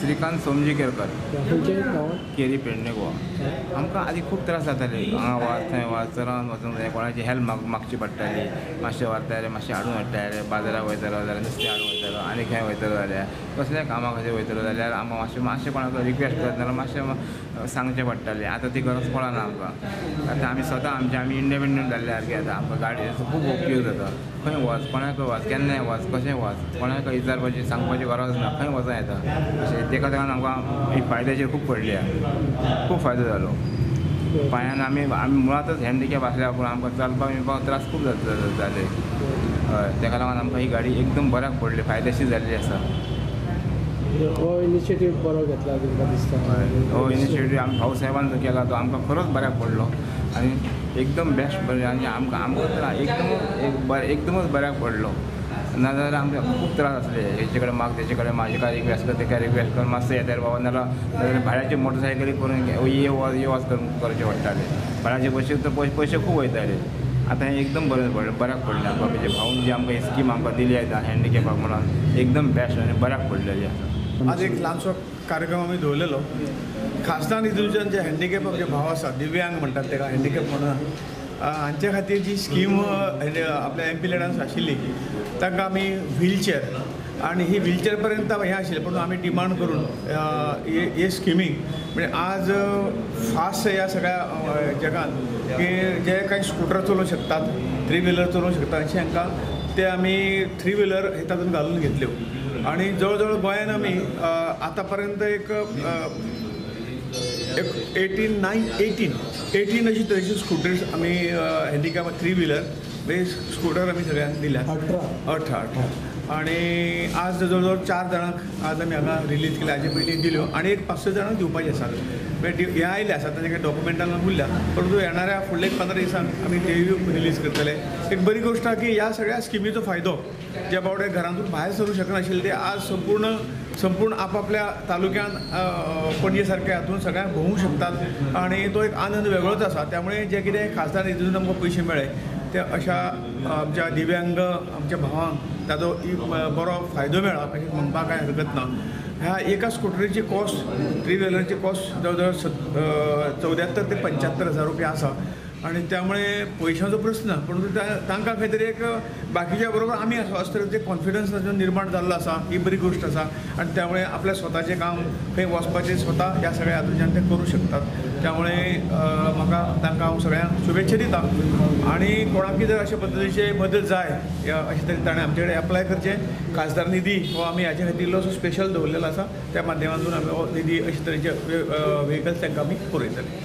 श्रीकांत सोमजी केरकर, केरी पेडणे गोवा। आमकां आदी खूब त्रास जाताले, हांगा वच थंय वच, चलोन वचूंक जाय, कोणाची हेल्प मागची पडटाली। मातशें व्हरताले, मातशें हाडून हाडटाले, बाजाराक वयतलो जाल्यार नुस्तें हाडून वयतलो, आनी खंय वयतलो जाल्यार कसल्या कामा खातीर वयतलो जाल्यार आमकां मातशें मातशें कोणाक रिक्वेस्ट करत जाल्यार मातशें सांगचें पडटालें। आतां ती गरज पडना आमकां। आतां आमी स्वता आमचे आमी इंडिपेंडंट जाल्ले सारके। आतां आमकां गाडयेचो खूब उपयोग जाता। खंय वच, कोणाक वच, केन्नाय वच, कशें वच, कोणाक विचारपाची सांगपाची गरज ना, खंय वचों येता अशें। तेका लागून आमकां एक फायद्याचेर खूब पडली, खूब फायदो जालो। पांयान आमी आमी मुळांतच हँडिकॅप आसल्या पूण आमकां चलपाक बिळपाक त्रास खूब जाले। हय, तेका लागून आमकां ही गाडी एकदम बऱ्याक पडली, फायदेशीर जाल्ली आसा। हो इनिशिएटीव बरो घेतला तुमकां दिसता? हो इनिशिएटीव आमी भाऊसाहेबान जो केला तो आमकां खरोच बऱ्याक पडलो आनी एकदम बेस्ट बरें। आनी आमकां आमकां तर एकदम एकदमच बऱ्याक पडलो। नाजाल्यार आमकां खूब त्रास आसले, हेचे कडेन माग, तेचे कडेन माग, हेका रिक्वेस्ट कर, तेका रिक्वेस्ट कर, मातशें येता बाबा, नाल्यार भाड्याचे मोटरसायकली करून ये वच ये वच करचें पडटालें। भाड्याचे पयशे तर पयशे खूब वयताले। आतां हें एकदम बरें पडलें, बऱ्याक पडलें आमकां। म्हणजे भाऊन जी आमकां ही स्कीम आमकां दिली आतां हँडिकॅपाक म्हणून एकदम बेस्ट आनी बऱ्याक पडलेली आसा। आज एक ल्हानसो कार्यक्रम आमी दवरलेलो। खासदार निधीच्यान जे हँडिकॅप आमचे भाव आसा, दिव्यांग म्हणटात तेका, हँडिकॅप म्हणून हांचे खातीर जी स्कीम आपल्या एम पी लॅडान आशिल्ली तांकां आमी व्हीलचेर, आनी ही व्हीलचेर पर्यंत हें आशिल्लें, पूण आमी डिमांड करून हे स्किमीक म्हणजे आज फास्ट ह्या सगळ्या जगान की जे कांय स्कुटर चलोवंक शकतात, थ्री व्हिलर चलोवंक शकतात, अशें हांकां ते आमी थ्री व्हिलर हे तातूंत घालून घेतल्यो। आनी जवळ जवळ गोंयान आमी आतां पर्यंत एक 18 अशी तरेची स्कुटर्स आमी हँडिकॅप थ्री व्हिलर म्हणजे स्कुटर आमी सगळ्यांक दिल्या, 18। आनी आज जवळ जवळ 4 जाणांक आज आमी हांगा रिलीज केल्या, हाजे पयलीं दिल्यो आनी एक 5-6 जाणांक दिवपाचे आसात। म्हणजे हे आयिल्ले आसात, तांचे कांय डॉक्युमेंटां उरल्या, परंतु येणाऱ्या फुडल्या एक 15 दिसांक आमी तेय रिलीज करतले। एक बरी गोश्ट आहा की ह्या सगळ्या स्किमीचो फायदो जे बावडे घरांतून भायर सरूंक शकनाशिल्ले ते आज संपूर्ण आपापल्या तालुक्यांत पणजे सारक्या हातून सगळ्यांक भोंवूंक शकतात आनी तो एक आनंद वेगळोच आसा। त्यामुळे जे कितें खासदार निधीतून आमकां पयशे मेळ्ळे ते अशा आमच्या दिव्यांग आमच्या भावांक ताजो बरो फायदो मेळ्ळा अशें म्हणपाक कांय हरकत ना। ह्या एका स्कुटरीची कॉस्ट, थ्री व्हिलरची कॉस्ट जवळ जवळ 74 ते 75 हजार रुपया आसा आनी त्यामुळे पयशांचो प्रस्न ना, परंतु तांकां खंय तरी एक बाकीच्या बरोबर आमी आसा अशे तरेचे कॉन्फिडन्स तातूंत निर्माण जाल्लो आसा, ही बरी गोश्ट आसा। आनी त्यामुळे आपल्या स्वताचें काम खंय वचपाचें स्वता ह्या सगळ्या हातूंतल्यान ते करूं शकतात। त्यामुळे म्हाका तांकां हांव सगळ्यांक शुभेच्छा दिता आनी कोणाकय जर अशे पद्दतीचे मदत जाय अशे तरेन ताणें आमचे कडेन एप्लाय करचें। खासदार निधी हो आमी हाजे खातीर इल्लोसो स्पेशल दवरलेलो आसा, त्या माध्यमांतून आमी हो निधी अशे तरेचे व्हेकल्स तांकां आमी पुरयतले।